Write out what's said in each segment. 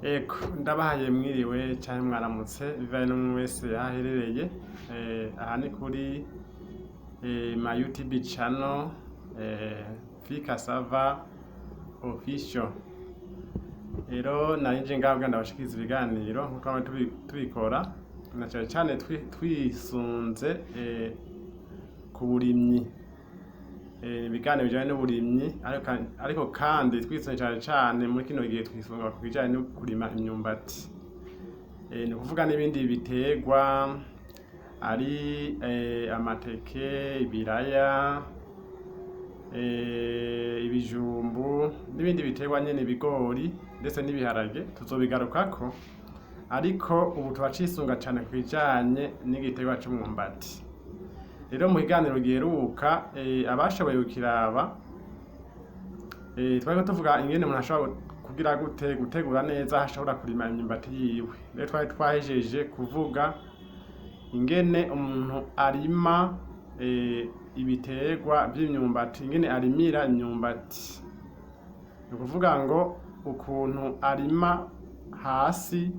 Ego, ndabahaye mwiriwe canke mwaramutse bivanye n'umwe wese aho aherereye. Aha ni kuri my YouTube channel, Fika Sava Official. Rero nari nje ngaho kugira ndabashikirize ibiganiro nkuko twama tubikora, na cane cane twisunze ku burimyi. Ibiganiro bijanye n'uburimyi, ariko kandi twisunze cane cane muri kino gihe twisunga ku bijanye no kurima imyumbati. Ni ukuvuga n'ibindi biterwa ari amateke, ibiraya, ibijumbu n'ibindi biterwa nyene, ibigori ndetse n'ibiharage, tuzobigarukako, ariko ubu turacisunga cane ku bijanye n'igiterwa c'umwumbati. Rero mu kiganiro giheruka, abashoboye kukiraba, twariko tuvuga ingene umuntu ashobora kugira gute gutegura neza aho ashobora kurima imyumbati yiwe. Rero twari twahejeje kuvuga ingene umuntu arima ibiterwa vy'imyumbati, ingene arimira imyumbati. Ni ukuvuga ngo ukuntu arima hasi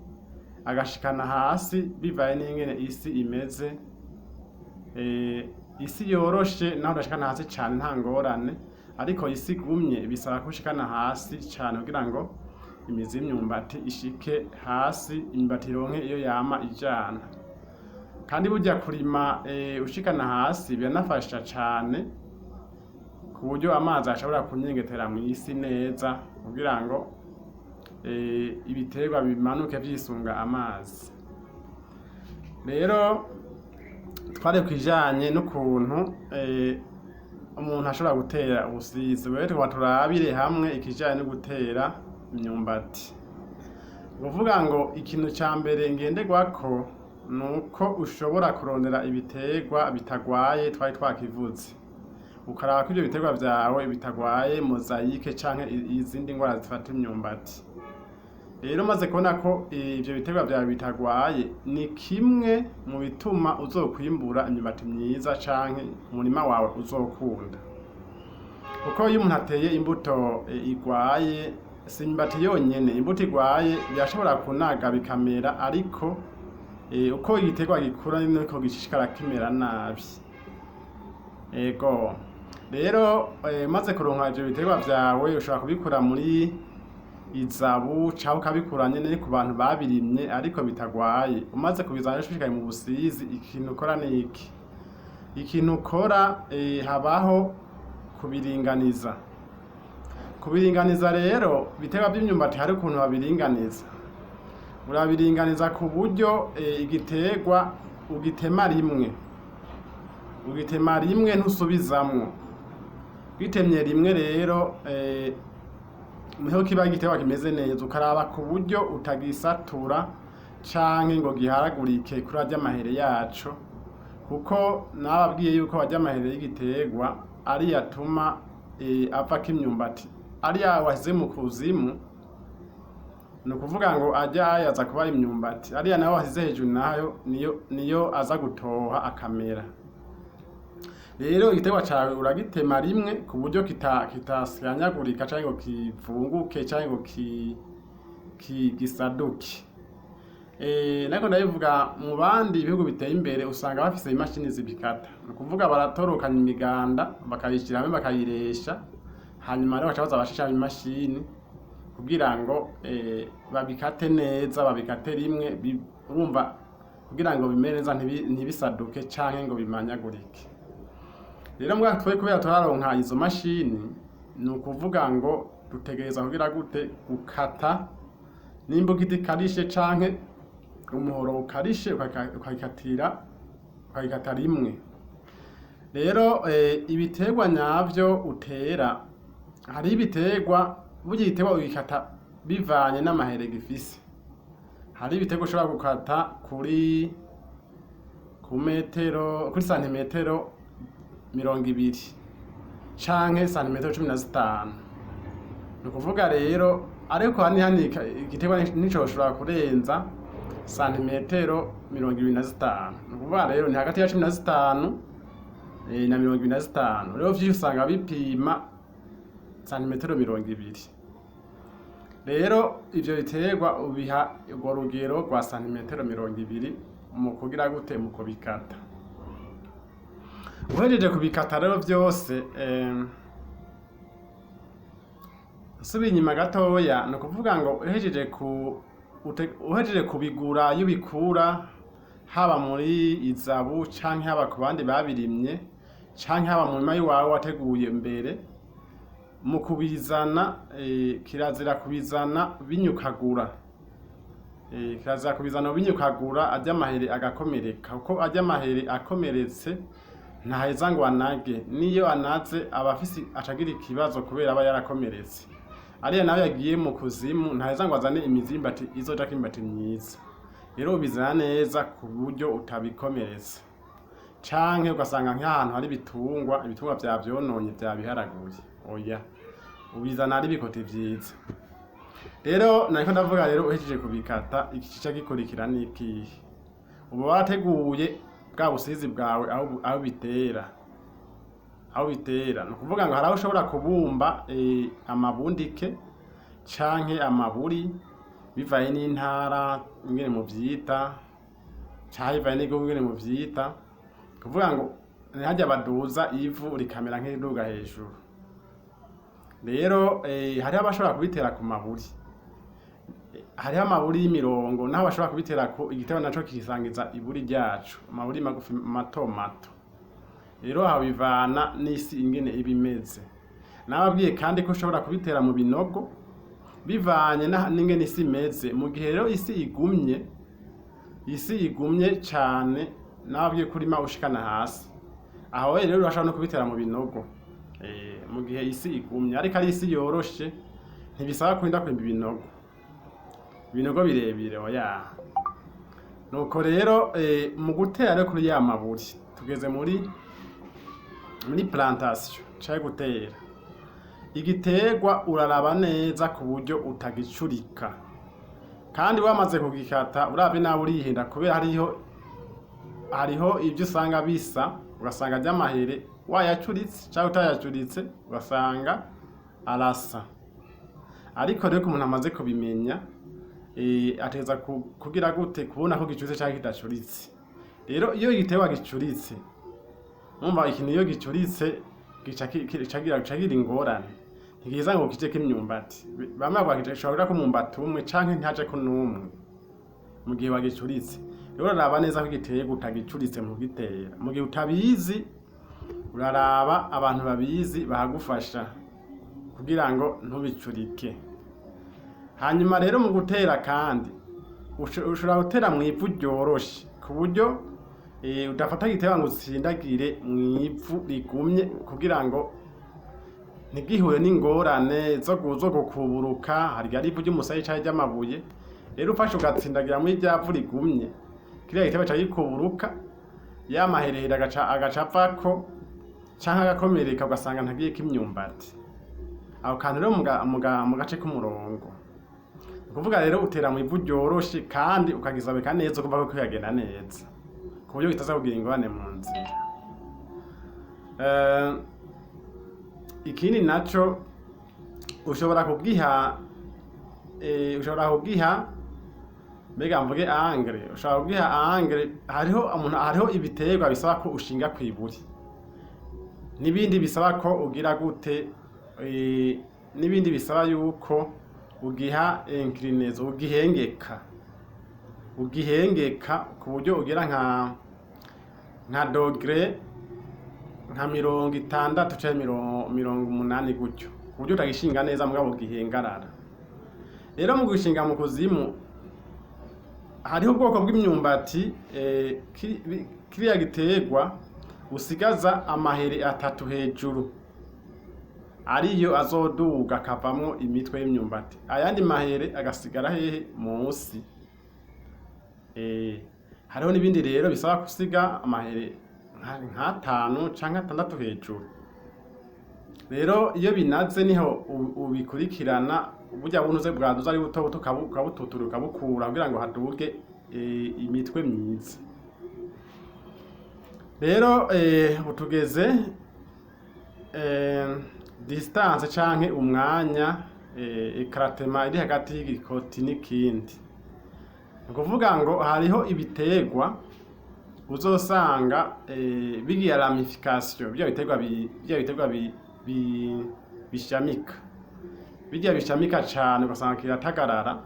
agashikana hasi bivanye n'ingene isi imeze. Isi yoroshe naho udashikana hasi cane nta ngorane, ariko isi igumye bisaba ko ushikana hasi cane kugira ngo imizi y'imyumbati ishike hasi, imyumbati ironke iyo yama ijana. Kandi burya kurima ushikana hasi biranafasha cane ku buryo amazi ashobora kunyengetera mw'isi neza kugira ngo ibiterwa bimanuke vyisunga amazi. Rero twari kwijanye n'ukuntu umuntu ashobora gutera ubusizi. Rero tukaba turabire hamwe ikijanye no gutera imyumbati. Ukuvuga ngo ikintu ca mbere ngenderwako nuko ushobora kurondera ibiterwa bitagwaye, twari twakivuze. Ukaraba ko ivyo biterwa vyawe bitagwaye mosaïque canke izindi ngwara zifata imyumbati. Rero umaze kubona ko ivyo biterwa vyawe bitagwaye, ni kimwe mu bituma uzokwimbura imyumbati myiza canke umurima wawe uzokunda. Kuko iyo umuntu ateye imbuto igwaye, si imyumbati yonyene, imbuto igwaye birashobora kunaga bikamera, ariko uko igiterwa gikura niko gishishikara kimera nabi. Ego. Rero umaze kuronka ivyo biterwa vyawe, ushobora kubikura muri izabu canke ukabikura nyene ku bantu babirimye ariko bitagwaye. Umaze kubizana ushishikaye mu busizi, ikintu ukora ni iki? Ikintu ukora, habaho kubiringaniza. Kubiringaniza rero, ibiterwa vy'imyumbati hari ukuntu babiringaniza. Urabiringaniza ku buryo igiterwa ugitema rimwe. Ugitema rimwe, ntusubizamwo. Gitemye rimwe rero, niho kiba igiterwa kimeze neza, ukaraba ku buryo utagisatura canke ngo giharagurike kuri arya mahere yaco, kuko nababwiye yuko arya mahere y'igiterwa ariyo atuma avako imyumbati. Ariya wasize mu kuzimu, ni ukuvuga ngo arya aza kuba imyumbati, ariya nawe wasize hejuru nayo niyo aza gutoha akamera. Rero igiterwa cawe uragitema rimwe ku buryo kitasanyagurika canke ngo kivunguke canke ngo gisaduke. Nariko ndabivuga, mu bandi bihugu biteye imbere usanga bafise imashini zibikata. Ni ukuvuga baratorokanya imiganda, bakayishira hamwe, bakayiresha, hanyuma rero bagaca baza barashishamo imashini kugira ngo babikate neza, babikate rimwe, urumva kugira ngo bimere neza, ntibisaduke canke ngo bimanyagurike. Rero mbwa twe kubera turaronka izo mashini, ni ukuvuga ngo dutegereza kugira gute? Gukata n'imbugita ikarishe canke umuhoro ukarishe, ukayikatira, ukayikata rimwe. Rero ibiterwa nyavyo utera, hariho ibiterwa, burya igiterwa ugikata bivanye n'amahere gifise. Hariho ibiterwa ushobora gukata kuri ku metero, kuri santimetero 20 canke santimetero 15. Ni ukuvuga rero, ariko hani hani igiterwa nticoshobora kurenza santimetero 25. Ni ukuvuga rero ni hagati ya 15 na 25. Rero vyinshi usanga bipima santimetero 20. Rero ivyo biterwa ubiha urwo rugero rwa santimetero 20 mu kugira gute, mu kubikata. Uhejeje kubikata rero vyose, nsubiye inyuma gatoya, ni ukuvuga ngo uhejeje kubigura, iyo ubikura haba muri izabu canke haba ku bandi babirimye canke haba mu murima w'iwawe wateguye mbere, mu kubizana kirazira kubizana binyukagura. Kirazira kubizana binyukagura, arya mahere agakomereka, kuko arya mahere akomeretse ntaheza ngo anage. Niyo anaze aba afise acagira ikibazo kubera aba yarakomeretse. Ariya nawe yagiye mu kuzimu ntaheza ngo azane imizimbati izojako imyimbati myiza. Rero ubizana neza ku buryo utabikomeretsa, canke ugasanga nk'ahantu hari ibitungwa, ibitungwa vyavyononye, vyabiharaguye. Oya, ubizana ari ibikoti vyiza. Rero nariko ndavuga, rero uhejeje kubikata, iki cica gikurikira n'ikihe? Uba wateguye bwa busizi bwawe aho bitera. Aho bitera ni ukuvuga ngo hari aho ushobora kubumba amabundike canke amaburi, bivaye n'intara ingene muvyita canke bivaye n'igihugu ingene muvyita. Kuvuga ngo ni harya baduza ivu rikamera nk'iriduga hejuru. Rero hariho abashobora kubitera ku maburi, hariho amaburi y'imirongo, naho bashobora kubitera ku igitebo naco kisangiza iburi ryacu, amaburi magufi mato mato. Rero aho bivana n'isi ingene iba imeze. Nababwiye kandi ko ushobora kubitera mu binogo bivanye n'ingene isi imeze. Mu gihe rero isi igumye, isi igumye cane, nababwiye ko urima ushikana hasi. Aho rero urashobora no kubitera mu binogo mu gihe isi igumye. Ariko ari isi yoroshe, ntibisaba kurinda kwimba ibinogo, ibinogo birebire, oya. Nuko rero mu gutera rero kuri ya maburi, tugeze muri plantation canke gutera igiterwa, uraraba neza ku buryo utagicurika. Kandi wamaze kugikata, uravye nawe urihenda, kubera hariho ivyo usanga bisa, ugasanga ry'amahere wayacuritse canke utayacuritse, ugasanga arasa. Ariko rero ko umuntu amaze kubimenya, ategereza kugira gute, kubona ko gicuritse canke kidacuritse. Rero iyo igiterwa gicuritse, mumva ikintu iyo gicuritse gica gica kigira ingorane, ntikiza ngo kijeko imyumbati. Bamwe bavuga gishobora kujako umwumbati umwe canke ntihajeko n'umwe mu gihe wagicuritse. Rero uraraba neza ko igiterwa utagicuritse mu kugitera. Mu gihe utabizi, uraraba abantu babizi bahagufasha kugira ngo ntubicurike. Hanyuma rero mu gutera kandi ushobora gutera mw'ivu ryoroshe, ku buryo udafata igiterwa ngo utsindagire mw'ivu rigumye, kugira ngo ntigihure n'ingorane zo gukuburuka. Hari igihe ari ivu ry'umusenyi canke ry'amabuye. Rero ufashe ugatsindagira muri rya vu rigumye, kiriya giterwa ca gikuburuka, ya maherehere agaca avako canke agakomereka, ugasanga ntagiyeko imyumbati. Aho kantu rero mu gace k'umurongo, ni ukuvuga rero utera mw'ivu ryoroshe kandi ukagisabika neza, ukumva ko kuyagenda neza ku buryo kitaza kugira ingorane mu nzira. Ikindi naco ushobora kugiha, mbega mvuge angle, ushobora kugiha angle. Hariho umuntu, hariho ibiterwa bisaba ko ushinga kw'iburi, n'ibindi bisaba ko ugira gute, n'ibindi bisaba yuko ugiha inclinaison, ugihengeka ku buryo ugira nka degré nka 60 canke 80 gutyo, ku buryo utagishinga neza mugabo gihengarara. Rero mu gushinga mu kuzimu, hariho ubwoko bw'imyumbati kiriya giterwa usigaza amahere atatu hejuru, ariyo azoduga akavamwo imitwe y'imyumbati, ayandi mahere agasigara hehe? Musi. Hariho n'ibindi rero bisaba gusiga amahere nk'atanu canke atandatu hejuru. Rero iyo binaze niho ubikurikirana, burya bunuze bwaduze ari buto buto, ukabututura, ukabukura kugira ngo haduge imitwe myiza. Rero utugeze distance canke umwanya. écartement iri hagati y'igikoti n'ikindi. Ni ukuvuga ngo hariho ibiterwa uzosanga bigira ramification, bya biterwa bishamika, bijya bishamika cane, ugasanga kiratagarara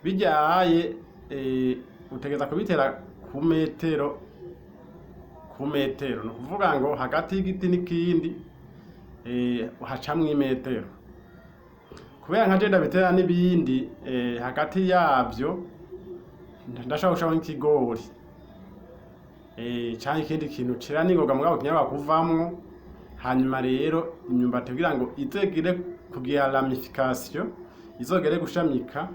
bijyaye. Utegeza kubitera ku metero ku metero, ni ukuvuga ngo hagati y'igiti n'ikindi hacamwo imetero. Kubera nka je ndabitera n'ibindi hagati yavyo, ndashobora gushiraho nk'ikigori canke ikindi kintu cera n'ingoga, mugabo kinyaruka kuvamwo. Hanyuma rero imyumbati, kugira ngo izegere kugira ramification, izogere gushamika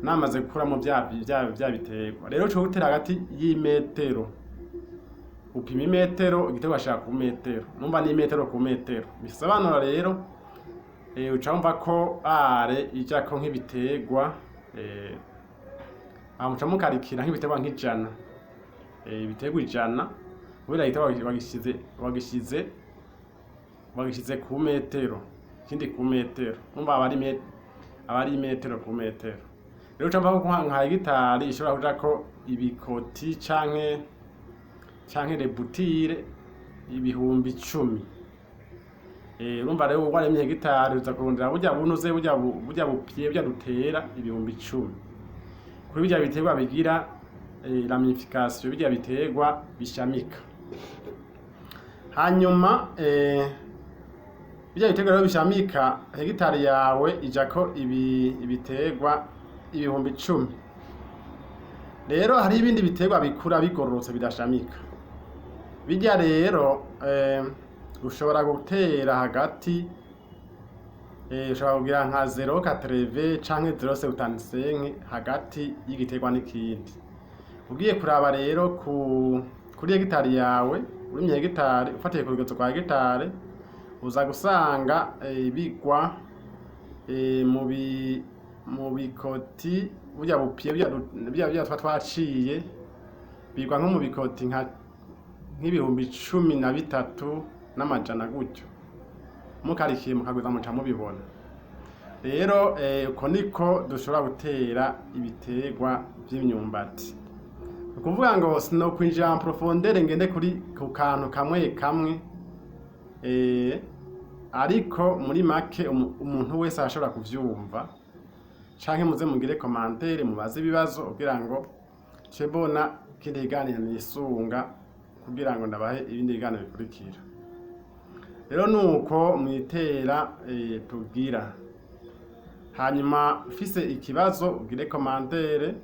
namaze gukuramo vya biterwa, rero uca utera hagati y'imetero, upima imetero, igiterwa gashika ku metero, numva ni imetero ku metero. Bisobanura rero uca wumva ko are ijako nk'ibiterwa, aho muca mukarikira nk'ibiterwa nk'ijana, ibiterwa 100, kubera igiterwa wagishize ku metero, ikindi ku metero, numva aba ari imetero ku metero. Rero uca mva ko nka hegitari ishobora kujako ibikoti canke les boutures 10.000. Urumva rero waremye hegitari, uza kurondera burya bunuze, burya bupye, burya dutera 10.000 kuri birya biterwa bigira ramification, birya biterwa bishamika. Hanyuma birya biterwa rero bishamika, hegitari yawe ijako ibiterwa 10.000. Rero hari ibindi biterwa bikura bigororotse, bidashamika. Birya rero ushobora gutera hagati, ushobora kugira nka 0,80 canke 0,75 hagati y'igiterwa n'ikindi. Ugiye kuraba rero kuri hegitari yawe, urimye hegitari, ufatiye ku rugezo rwa hegitari, uza gusanga bigwa mu bikoti burya bupye, burya twa twaciye, bigwa nko mu bikoti nka nk'ibihumbi 13,400 gutyo. Mukarikiye mukagwiza, muca mubibona. Rero uko niko dushobora gutera ibiterwa vy'imyumbati. Ni ukuvuga ngo sinokwinjira en profondeur ngende kuri ku kantu kamwe kamwe, ariko muri make umuntu wese arashobora kuvyumva, canke muze mugire commentaire, mubaze ibibazo, kugira ngo ce mbona ikindi kiganiro nisunga kugira ngo ndabahe ibindi biganiro bikurikira. Rero nuko mwitera tugira. Hanyuma ufise ikibazo ugire commentaire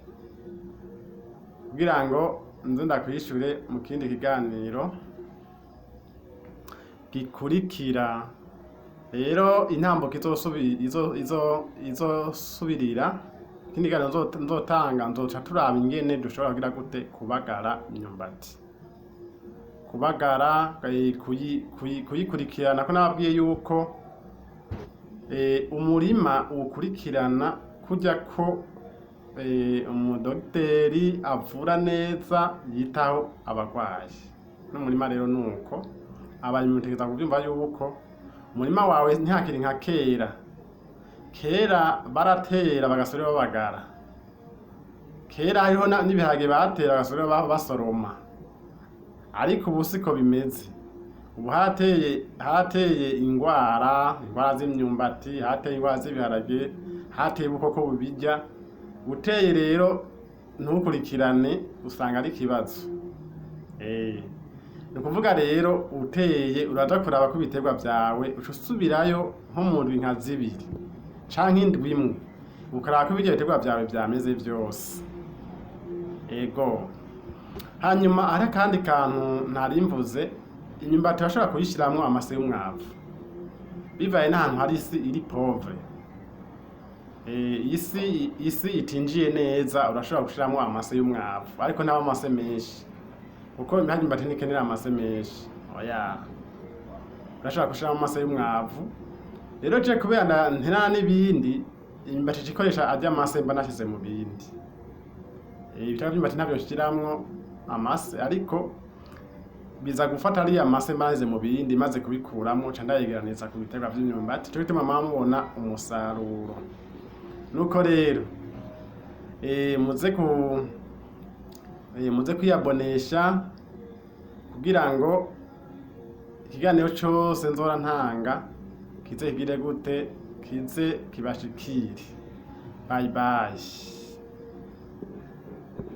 kugira ngo nze ndakwishure mu kindi kiganiro gikurikira. Rero intambuko izosubirira ikindi kiganiro nzotanga, nzoca turaba ingene dushobora kugira gute kubagara imyumbati, kubagara, kuyikurikirana, ko nababwiye yuko umurima uwukurikirana kurya ko umudogiteri avura neza, yitaho abarwayi. N'umurima rero nuko abarimyi mutegereza kuvyumva yuko umurima wawe ntihakiri nka kera. Kera baratera bagasubira babagara. Kera hariho n'ibiharage batera bagasubira basoroma, ariko ubu siko bimeze. Ubu hateye ingwara z'imyumbati, hateye ingwara z'ibiharage, hateye ubukoko bubirya. Uteye rero ntukurikirane, usanga ari ikibazo. Ni ukuvuga rero uteye, uraja kuraba ko ibiterwa vyawe, uca usubirayo nko mu ndwi nka 2 canke indwi 1, ukaraba ko ibirya biterwa vyawe vyameze vyose. Ego. Hanyuma hari akandi kantu ntari mvuze: imyumbati urashobora kuyishiramwo amase y'umwavu, bivaye n'ahantu hari isi iri pauvre, isi itinjiye neza, urashobora gushiramwo amase y'umwavu, ariko ntaba amase menshi, kuko imyumbati ntikenera amase menshi, oya. Urashobora gushiramwo amase y'umwavu. Rero je kubera ntera n'ibindi, imyumbati ica ikoresha arya mase mba nashize mu bindi. Ibiterwa vy'imyumbati ntavyo nshiramwo amase, ariko Biza gufata ariya mase maze mu bindi, maze kubikuramo ca ndayegeraniriza ku biterwa vy'imyumbati. Ico gituma mwama mubona umusaruro. Nuko rero muze kwiyabonesha kugira ngo ikiganiro cose nzora ntanga kize kigire gute, kize kibashikire. Bye bye.